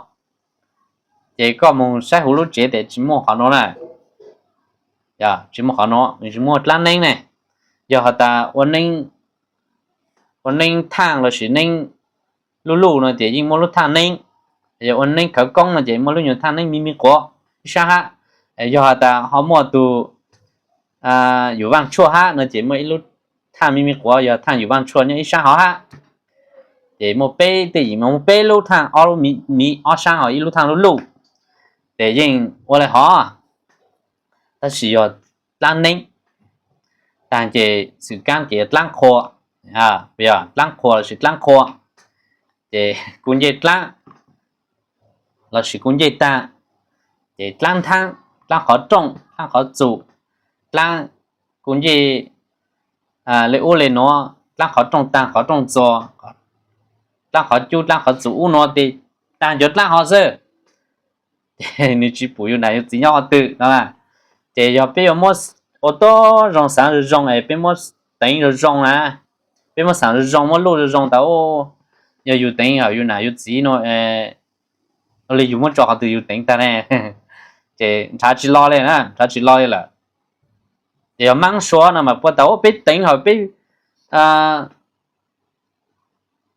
ces koj mus saib huv lub tsev tes tsis muaj qhov nuav na. Tsis muaj qhov nuav, tsis muaj dlaab neeb ne. Yog has tas ua neeb thaaj lossis neeb luj luj no ces yeej muaj lub thaaj neeb. Yog ua neeb khawv koob no ces muaj lub nyuag thaaj neeb miv miv quav ib sab hab. Yog has tas ho muaj tus yus vaaj tshuaj hab no ces muaj ib lub thaaj miv miv quav yog thaaj yus vaaj tshuaj nyob ib sab hov hab. Ces muaj peb tej yim mas muaj peb lub thaaj, ob lub miv ob sab ho ib lub thaaj luj luj, ces yeej ua li hov. Tab sis yog dlaab neeb taag ces xwm kaab ces yog dlaab qhua, yog dlaab qhua lossis dlaab qhua, ces kuj ncej dlaab lossis kuj ncej taag, ces dlaab nthaab, dlaab qhov rooj, dlaab qhov txum, dlaab kuj ncej li ub li nuav, dlaab qhov rooj taag qhov rooj txuas, dlaab qhov cub dlaab qhov txum ub nuav tes taag cov dlaab hov xwb. Ces nws tsis pum yus nam yus txiv nyob qhov twg no. Ces yog peb yuav muab ua tuab zoo xaav zoo zoo es peb muab teev zoo zoo na, peb muab xaav zoo zoo muab luj zoo zoo tas yog yus teev hawm yus nam yus txiv no, ua li yus muab tso qhov twg yus teev tag ne, ces nrhav tsis lo li na, nrhav tsis lo li lawm. Ces yog Maab Sua no mas puab tas peb teev hawm peb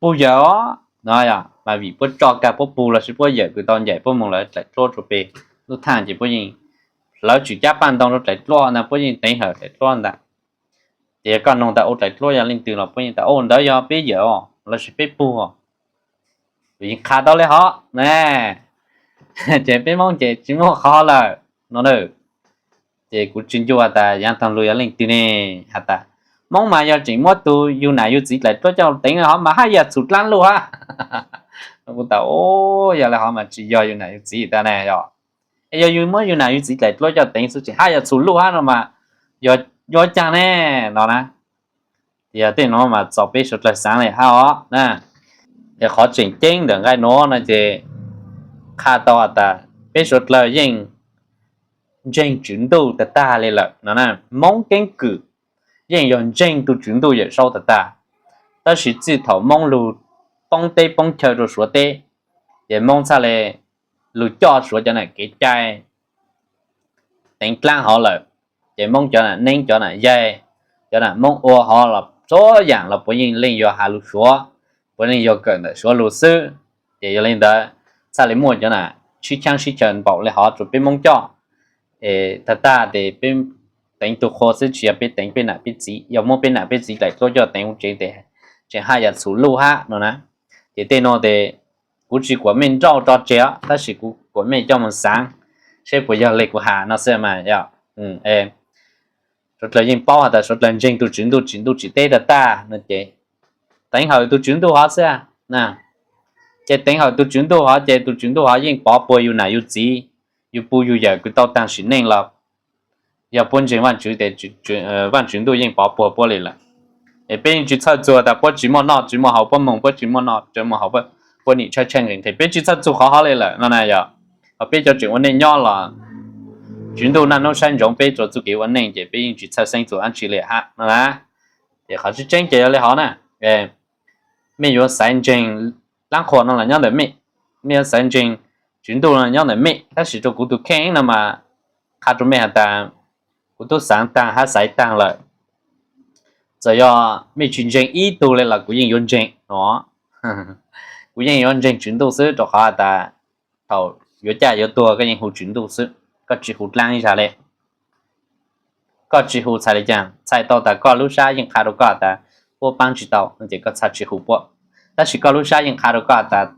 pug yawm os no, mas vim puab tso kag puab pug lossis puab yawm kws tau ncaim puab mus lawv dlaim dluab rau pem lub thaaj ces puab yeej hlawv tswm cab paj ntoo rau dlaim dluab na, puab yeej teev hawm dlaim dluab ntag. Ces yog koj noog tas ua dlaim dluab yog leej twg los puab yeej tas ua ntawd yog peb yawm os. lossis peb puag, kuv yeej qha tau li hov na. Ces peb Hmoob ces tsis muaj qhov lawm no na. Ces kuv tsis ncu has tas yaav taag lug yog leej twg ne, has tas Hmoob mas yog tseem muab tus yug nam yug txiv dlaim dluab coj teev hov mas haj yam txhum dlaab luj hab. Kuv tas, yog li hov mas tsis yog yug nam yug txiv tas ne yog, es yog yug muab yug nam yug txiv dlaim dluab coj teev xwb tseem haj yam txhum luj hab no mas yog ua caag ne no na. Yog tej nuav mas txaus peb suav dlawg xaav li hab os na. Es qhov tseem ceeb ntawm nqai nuav no ces qha tau has tas peb suav dlawg yeej ntseeg Tswv Ntuj tag tag li lawm no na. Hmoob keeb kwm yeej yog ntseeg tug Tswv Ntuj Yawm Saub tag tag, tab sis txij thaum Hmoob lug poob teb poob chaw rua Suav teb, ces Hmoob txhaj le lug coj Suav cov nam kev cai teev dlaab hov lawm. Ces Hmoob cov nam neeb cov nam yaig, cov nam Hmoob ua hov los txhua yaam los puav yeej leej yuav has lug Suav, puav leej yuav kawm ntawm Suav lug xwb. Ces yog li ntawd txhaj le muaj cov nam sib chaab sib chaw npaum li hov rua peb Hmoob coj. Es tag tag tes peb teev tug qhua xwb tsis yog peb teev peb nam peb txiv, yog muab peb nam peb txiv dlaim dluab coj teev huv tsev tes tseem haj yam txhum luj hab no na. Ces tej nuav tes kuv tsis kuam mej nrauj tso tseg os, tab sis kuv kuam mej coj moog xaav seb puas yog le kuv has no xwb mas yog. Suav dlawg yeej paub has tas suav dlawg ntseeg tug Tswv Ntuj tsim ntuj tsim teb tag tag no ces teev hawm tug Tswv Ntuj hov xwb. Ces teev hawm tug Tswv Ntuj hov ces tug Tswv Ntuj hov yeej pov puag yug nam yug txiv, yug puj yug yawm kws tau taag sim neej los yog puab ntseeg Vaajtswv tes Vaajtswv Ntuj yeej pov puag puab li lawm. Es peb yeej tsis txhawj txug tas puab tsis muaj noj tsis muaj haus, puab moog puab tsis muaj noj tsis muaj haus, puab nim tshaib tshaib nqhis nqhis, peb tsis txhawj txug qhov hov li lawm no na yog. Ho peb cov tseem ua neej nyob los Tswv Ntuj naj nub saib ntsoov peb rua txuj kev ua neej ces peb yeej tsis txhawj xeeb txug dlaab tsi li hab no na. Ces qhov tseeb tseeb ces yog li hov na. Mej yuav xaiv ntseeg dlaab qhua no los nyob ntawm mej, mej yuav xaiv ntseeg Tswv Ntuj no nyob ntawm mej, tab sis rua kuv tus kheej no mas qha rua mej has tas kuv tub xaav taag hab xaiv taag lawm. Txawm yog mej tsis ntseeg ib tug li los kuv yeej yuav ntseeg no. Kuv yeej yuav ntseeg Tswv Ntuj xwb rua qhov has tas thaum yuav caj yuav tuag koj yeej hu Tswv Ntuj xwb, koj tsis hu dlaab ib zag li. Koj tsis hu txhais li caag, txhais tau tas koj lub sab yeej qha rua koj tas puab paab tsis tau no ces koj txhaj tsis hu puab. Tab sis koj lub sab yeej qha rua koj tas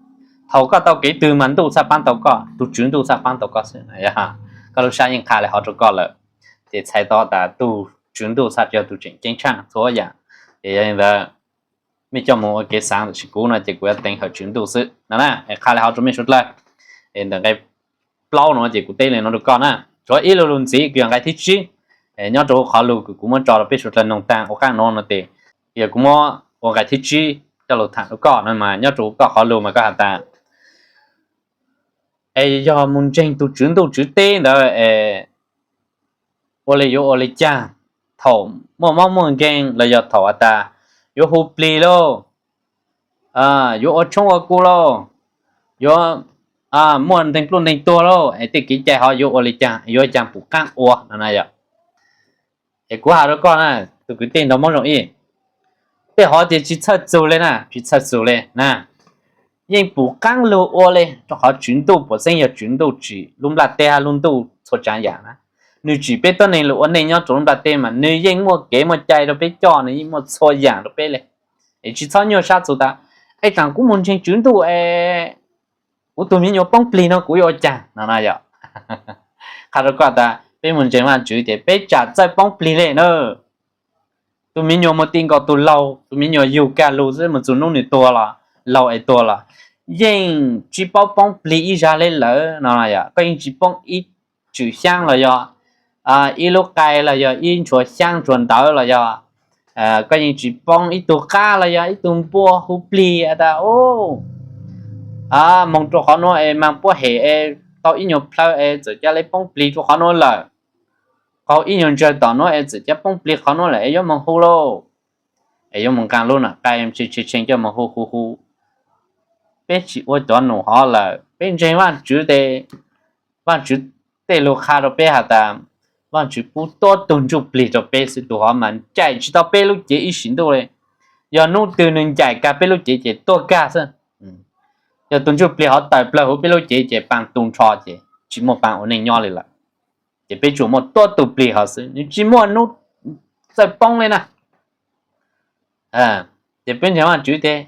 thaum koj tau kev twg mas Ntuj txhaj paab tau koj, tug Tswv Ntuj txhaj paab tau koj xwb. Koj lub sab yeej qha li hov rua koj lawm, ces txhais tau tas tug Tswv Ntuj txhaj yog tug tseem ceeb tshaaj txhua yaam. Ces yog li ntawd mej coj moog ua kev xaav, tab sis kuv no ces kuv yuav teev hawm Tswv Ntuj xwb no na. Qha li hov rua mej suav dlawg. Ntawm nqai plaub no ces kuv teb li no rua koj na. Tshuav ib lu lug ntxiv kws yog nqai thib tsib, nyob rua huv qhov lug kws kuv muab tso rua peb suav dlawg noog taag ua qaab nuav no tes, yog kuv muab ua nqai thib tsib coj lug tham rua koj no mas nyob rua huv koj qhov lug mas koj has tas es yog moog ntseeg tug Tswv Ntuj Tswv teb ntawd es ua li yuav ua li caag, thaum muaj mob muaj nkeeg los yog thaum has tas yuav hu plig lauj, yuav ua tshoob ua kub lauj, yuav muaj nteeg pluj nteeg tuag lauj, es tej kev cai hov yuav ua li caag, yuav caag pum qaab ua no na yog. Es kuv has rua koj na, tus kwv tij nraug Moob Zoo Ib, tej hov ces tsis txhawj txug li na, tsis txhawj txug li na. Yeej pum qaab lug ua li, rua qhov Tswv Ntuj puam xeeb yog Tswv Ntuj tsim lub nplaj teb hab lub ntuj txhua tsaav yaam na. Nwg tsim peb tuab neeg lug ua neej nyob rua lub nplaj teb mas nwg yeej muaj kev muaj cai rua peb coj, nwg yeej muaj txhua yaam rua peb li. Es tsis txhob nyuaj sab txug tas, es tsaam kuv moog ntseeg Tswv Ntuj es kuv tug miv nyuas poob plig no kuv yuav ua caag no na yog. Qha rua koj tas peb moog ntseeg Vaajtswv ces peb tsaam txawj poob plig li na. Tus miv nyuas moog ti nkaus tus laug, tus miv nyuas yug kag lug xwb moog txug nub nwg tuag los, laug es tuag los, yeej tsis paub poob plig ib zag li lawm no yog. Koj yeej tsis poob ib tswm xyaab los yog ib lub qai los yog ib ntshua xyaab ntshua ntawv los yog koj yeej tsis poob ib tug qab los yog ib tug npua hu plig tas moog rua qhov nuav es maag puab hem es tau ib nyuas plhaw es txawm ca le poob plig rua qhov nuav lawm. Qaug ib nyuas ntsawg tom nuav es txawm ca poob plig qhov nuav lawm es yuav moog hu lauj. Es yuav moog nqaa lub nam qai tshee tshee coj moog hu hu hu. Peb tsis ua cov num hov lawm, peb ntseeg Vaajtswv tes Vaajtswv tej lug qha rua peb has tas Vaajtswv pub tuab tug ntsuj plig rua peb xwb, tug hov mas ncaim tsis tau peb lub cev ib sim ntuj li. Yog nub twg nwg ncaim kag peb lub cev ces tuag kag xwb. Yog tug ntsuj plig hov tawm plawg huv peb lub cev ces paag tu nrho ces tsis muaj paag ua neej nyob li lawm. Ces peb tsuas muaj tuab tug plig hov xwb, nwg tsis muaj nub txawj poob li na. Ces peb ntseeg Vaajtswv tes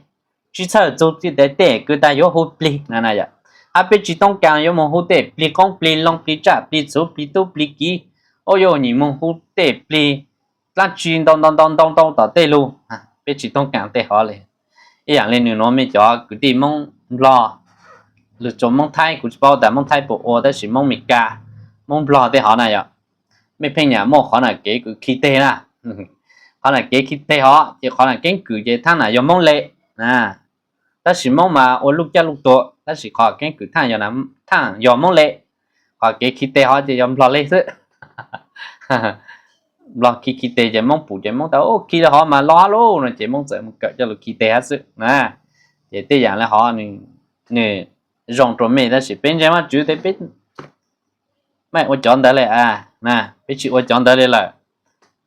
tsis txhawj txug tej kwv tag yuav hu plig na yom. Hab peb tsis toob kas yuav moog hu tej plig qoob plig loo plig tsaj plig txhuv plig tub plig kiv, ua yuav nyim moog hu tej plig dlaab tsi ntau ntau ntau ntau ntau tom tej lug. Peb tsis toob kas tej hov le. Ib yaam le nwg nuav mej cov kwv tij Moob Nplog, lug rua Moob Thaib, kuv tsis paub tas Moob Thaib puas ua, tab sis Moob Meskas, Moob Nplog tej hov na yom, mej pheej nyam muaj qhov nam kev kws khi teg na. Qhov nam kev khi teg hov ces qhov nam keeb kwm ces thaab nam yog Moob le na. Tab sis Moob mas ua luj caj luj tuag, tab sis qhov keeb kwm thaab yog Moob le. Qhov kev khi teg hov ces yog Nplog le xwb. Nplog khi khi teg ces Moob pum ces Moob tas, khi le hov mas loj hab lauj no ces Moob txawm mus kawm coj lug khi teg hab xwb na. Ces tej yaam le hov nwg zoo rua mej, tab sis peb ntseeg Vaajtswv tes peb maj ua cov ntawd le, peb tsis ua cov ntawd le lawm.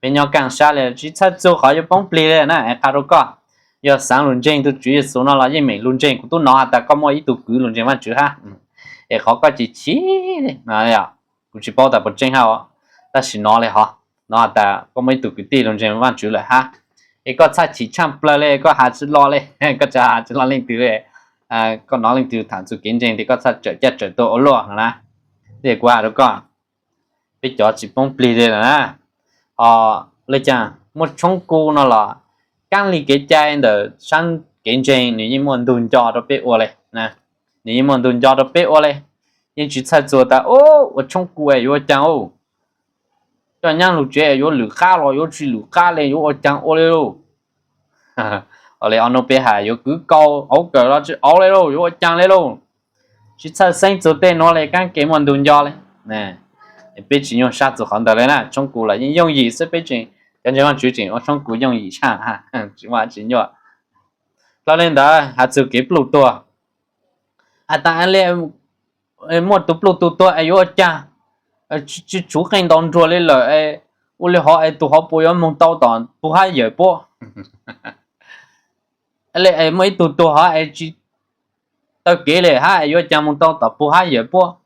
Peb nyob kaaj sab le, tsis txhawj txug qhov yuav poob plig le na. Es qha rua koj, yog xaav lug ntseeg tug Tswv Yexus no los yeej meem lug ntseeg. Kuv tub nov has tas koj muaj ib tug kwv lug ntseeg Vaajtswv hab, es qhov koj chim chim, kuv tsis paub tas puas tseeb hab, tab sis nov le hov, nov has tas koj muaj ib tug kwv tij lug ntseeg Vaajtswv lawm hab, es koj txhaj chim tshaaj plawg le, koj has tsi lo le, koj tsi has tsi lo leej twg le. Koj nov leej twg thaam txug kev ntseeg tes koj txhaj tsawm caj tsawm tuag ua luaj no na. Ces kuv has rua koj, peb cov tsis poob plig le lawm na. Ho le caag muaj tshoob ku no los kaab le kev cai ntawm saab kev ntseeg nwg yeej muaj ntug nco rua peb ua le. Nwg yeej muaj ntug nco rua peb ua le. Yeej tsis txhawj txug tas ua tshoob ku es yuav ua caag, coj nyaab lug tsev yuav lwm qab los yuav tsi lwm qab le, yuav ua caag ua le lauj. Le ob nub peb has yuav kwv kaus hauv kawm los tsi hauv le lauj, yuav ua caag le lauj. Tsis txhawj xeeb txug tej nuav le, kaab ke muaj ntug nco le. Peb tsis nyuaj sab txug qhov ntawd le na, tshoob ku los yeej yooj yim xwb, peb tseem, cov ntseeg Vaajtswv tseem ua tshoob ku yooj yim tshaj, tsis muaj tsi nyuaj. Dlhau le ntawd has txug kev pluj tuag, has tas le muaj tug pluj tug tuag es yuav ua caag, tsi tshuav qeej ntaus nruas le lawm, ua le hov es tug hov puas yuav moog tau tom puj hab yawm puab? Le muaj ib tug tuag hov es tsi taw kev le hab es yuav caag moog tau tom puj hab yawm puab?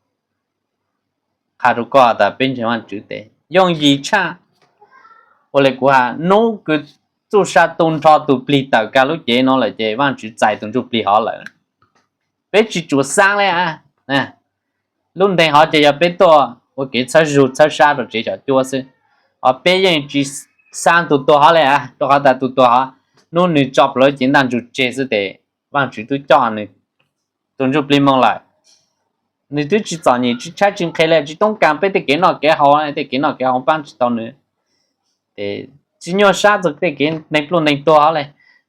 Qha rua koj tas peb ntseeg Vaajtswv tes yooj yim tshaj. Ua le kuv has, nub kws txuj sa tu nrho tug plig tawm kag lub cev no lawm ces Vaajtswv txais tug ntsuj plig hov lawm. Peb tsis tshua xaav le. Lub nteeg hov ces yog peb tuaj ua kev txhawb zug txhawb sab rua tsev xyom cuab xwb, hos peb yeej tsis xaav tug tuag hov le, rua qhov tas tug tuag hov, nub nwg tso plhuav cev ntaj ntsug tseg xwb tes Vaajtswv twb coj nwg tug ntsuj plig moog lawm. Nwg twb tsi txom nyem tsi tshaib tsi nqhis le, tsis toob kas peb tej kev noj kev haus, tej kev noj kev haus paab tsi tau nwg. Tsis nyuaj sab txug tej kev neeg pluj neeg tuag hov le.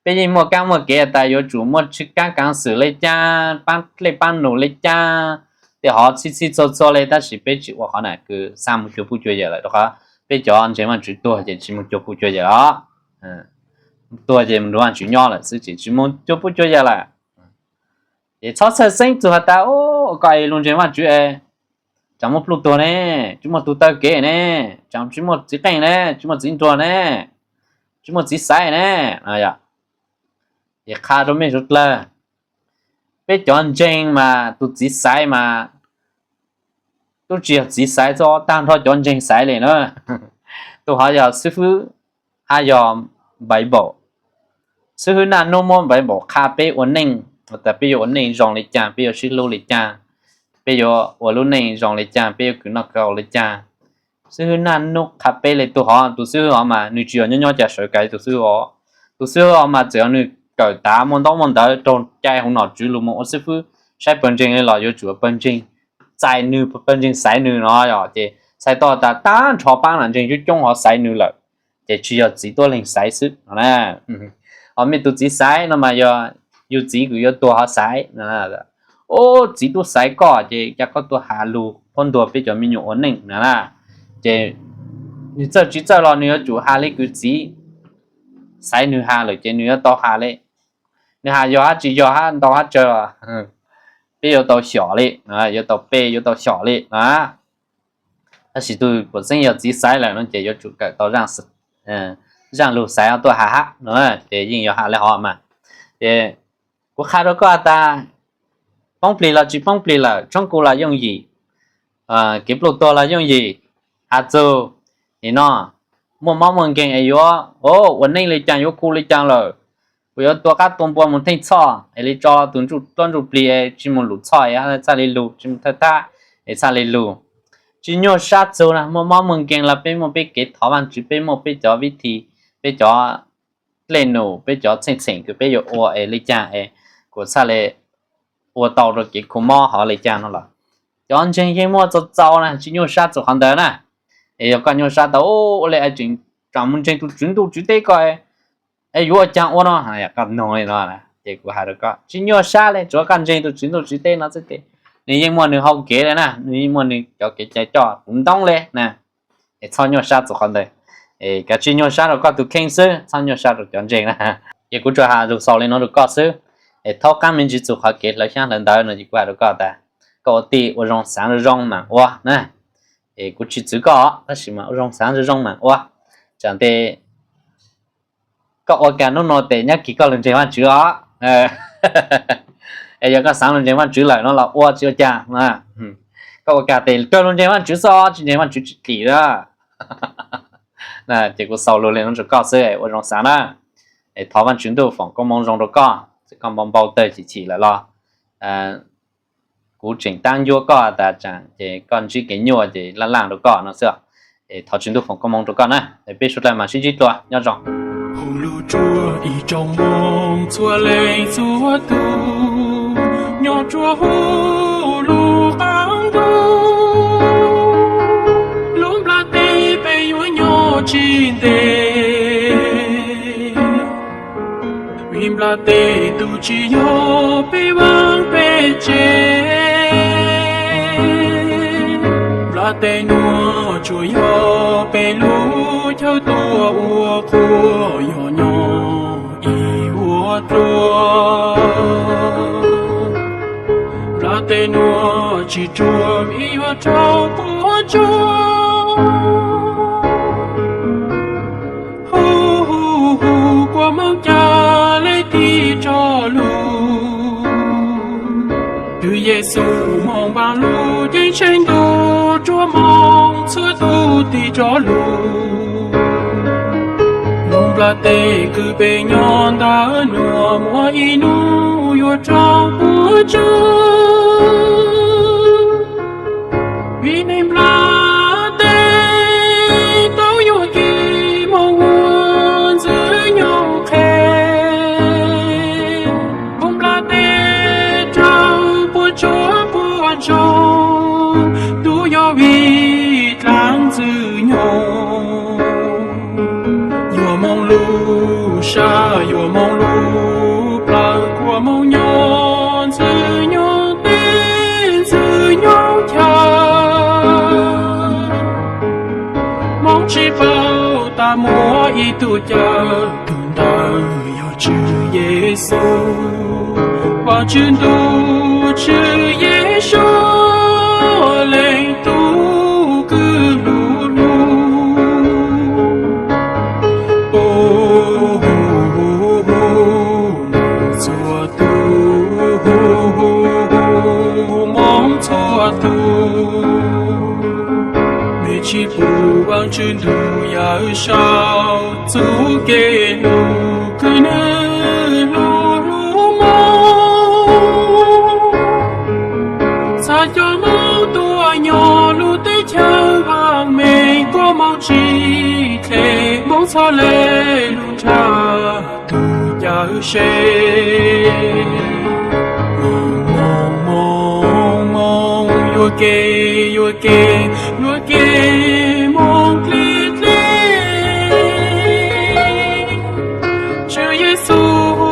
Peb yeej muaj kaab muaj kev tas yuav tsum muaj tsi kaab kaav xwm le caag, paab dlej paab num le caag, tej hov txhij txhij txhua txhua le, tab sis peb tsis ua qhov nam kws xaav moog cuag puj cuag yawm lawm, rua qhov peb cov ntseeg Vaajtswv tuag ces tsis moog cuag puj cuag yawm os. Tuag ces moog nrug Vaajtswv nyob lawm xwb ces tsis moog cuag puj cuag yawm lawm. Ces txhob txhawj xeeb txug has tas, koj es lug ntseeg Vaajtswv es tsaam muaj pluj tuag ne, tsi muaj tug taw kev ne, tsaam tsi muaj txiv qeej ne, tsi muaj txiv nruas ne, tsi muaj txiv xaiv ne. Ces qha rua mej suav dlawg, peb cov ntseeg mas tug txiv xaiv mas tub tsi yog txiv xaiv xwb, taag nrho cov ntseeg xaiv le na. Tug hov yog xib fwb hab yog Npaiv Npaum. Xib fwb naj nub muab Npaiv Npaum qha peb ua neej, tas peb yuav ua neej zoo le caag, peb yuav sib hlub le caag, peb yuav ua lub neej zoo le caag, peb yuav kws noj kws haus le caag. Xib fwb naj nub qha peb le. Tug hov, tug xib fwb hov mas nwg tsi yog nyob nyob ca sawv kav tug xib fwb hov. Tug xib fwb hov mas txawm yog nwg kawm tav muaj ntaub muaj ntawv raug cai huv nom tswv lug moog ua xib fwb saib pawg ntseeg le los yuav tsum pawg ntseeg txais nwg, pawg ntseeg xaiv nwg no yog ces txhais tau tas taag nrho paab nam ntseeg coob coob hov xaiv nwg lawm, ces tsi yog txiv tuab leeg xaiv xwb no na. Hos mej tug txiv xaiv no mas yog yug txiv kws yuav tuag hov xaiv. Ub, txiv tub xaiv koj ces ca koj tuaj has lug qhuab ntuas peb cov me nyuam ua neej na. Ces nwg txawj tsi txawj los nwg yuav tsum has le kws txiv xaiv nwg has lawm ces nwg yuav tau has le. Nwg has yog hab tsi yog hab ntau hab tsawg los peb yuav tau xyom le, yuav tau pe yuav tau xyom le na. Tab sis tug puam xeeb yog txiv xaiv lawm no ces yuav tsum kawm tau zaaj lug xaiv tuaj has hab no, ces yeej yog has le hov mas. Ces kuv qha rua koj has tas, poob plig los tsi poob plig lawm, tshoob kuv los yooj yim, kev pluj tuag los yooj yim, has txug nim no muaj mob muaj nkeeg es yuav ua neej le caag yuav kuv le caag lawm, Kuv yuav tua qaib tua npua mus theej txhoj es li tso tus ntsuj plig tsis mus lus txhoj es txhaj li lug, tsis mus thawj thab es txhaj li lug. Tsis nyuaj sab txug na, muaj mob muaj nkeeg los peb muaj peb kev thov Vaajtswv, peb muaj peb cov vib thi, peb cov dlej num, peb cov txheej txheem kws peb yuav ua es li caag es kuv txhaj li ua tau rua kev khuv mob hov li caag no los cov ntseeg yeej muaj txaus txaus na, tsis nyuaj sab txug qhov ntawd na. Es yog koj nyuaj sab tau ua le tseem tsaam mus ntseeg tus tswv ntuj tswv teb koj es yuav ua caag ua no, koj noog li no ces kuv has rua koj tsis nyuaj sab le, tsuav koj ntseeg tus tswv ntuj tswv teb no xwb ces nwg yeej muaj nwg hau kev le na, nwg yeej muaj nwg cov kev cai coj kuv ntoob le na. Es txhob nyuaj sab txug qhov ntawd, es kav tsij nyuaj sab rua koj tug kheej xwb, txhob nyuaj sab rua cov ntseeg na. Ces kuv tsuas has lug xaus li no rua koj xwb. Es thaub qaab me ntsis txug qhov kev hlawv xyaab hlawv ntawv no ces kuv has rua koj tas koj ua tij ua zoo xaav zoo zoo maam ua na. Es kuv tsis txwv koj tab sis mas ua zoo xaav zoo zoo maam ua, tsaam tes koj ua kag nub nua tes nyob kis koj lug ntseeg Vaajtswv os. Es yog koj xaav lug ntseeg Vaajtswv lawm no los ua tsis ua caag. Koj ua kag tes kawg lug ntseeg Vaajtswv xwb, tsis ntseeg Vaajtswv tsis tim lawm. Ces kuv xaus lug li no rua koj xwb, ua zoo xaav na. Es thov Vaajtswv ntuj foom koob moov zoo rua koj, txawm koj npau npau tawg chim chim lawm los kuv tseem taab ncuab koj tas tsaam ces koj ntsib kev nyuaj ces laj laaj rua koj no xwb. Es thov Tswv Ntuj foom koob moov rua koj na. Es peb suav dlawg mam sib ntsib dlua, nyob zoo. Hu lug rua ib tsoom moog txhua leej txhua tug, nyob rua huv lub qaab ntuj, lub nplaj teb peb yuav nyob tsis ntev. Vim nplaj teb tug tsis yog peb vaaj peb tsev, nplaj teb nuav tsuas yog peb lub chaw tuaj ua qhua yog nyob ib vuag dlua. Nplaj teb nuav tsis ruam vim yuav raug puab tsuj, hu hu hu kua moov ca le tig rov lug. Tswv Yexus moog vaam lug ceeb tsheej ntuj rua moog txhua tug tig rov lug. Lub nplaj teb kws peb nyob ntawm nuav muaj ib nub yuav raug puab tsuj. Vim neeg nplaj teb tau yuam kev moog ua ntxwg nyoog qhe. Lub nplaj teb raug puab tsuj puab ntsoog, tub yog vim dlaab ntxwg nyoog. Yuav moog lug sab yuav moog lug plawg, kua moov nyob ntxwg nyoog teb ntxwg nyoog chaw. Moov tsis paub tas muaj ib tug cawm, tug ntawd yog Tswv Yexus. Vaajtswv Ntuj Tswv Yexus, leej tub kws lug lug. Moov txhua tug, moov txhua tug, mej tsis pum Vaajtswv Ntuj Yawm Saub txuj kev lug kws nwg lug lug moog. Txhad cov moov tuaj nyob lub teb chaws vaam meej, kua moov tsis dlhe, moov txhad le lug nrhav tug cawm seej. Moov, moov, moov, moov, yuam kev, yuam kev, yuam kev moog dlhli dlhli. Tswv Yexus hu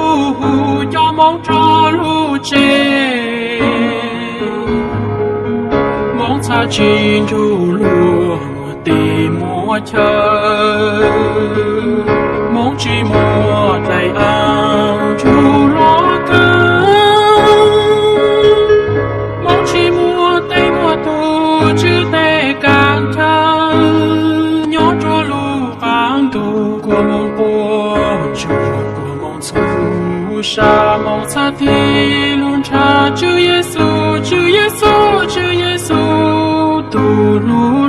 cov moov rov lug tsev, moov txhad tsis nrug luag muaj teb muaj chaw, moov tsis muaj dlaim aav nrug luag kawg, moov tsis muaj tej muaj tug tswv teb kaam chaw, nyob rua lub qaab ntuj kua moov quas ntsuag, kua moov txhua sa, moov txhad tig lug nrhav Tswv Yexus, Tswv Yexus, Tswv Yexus tug lug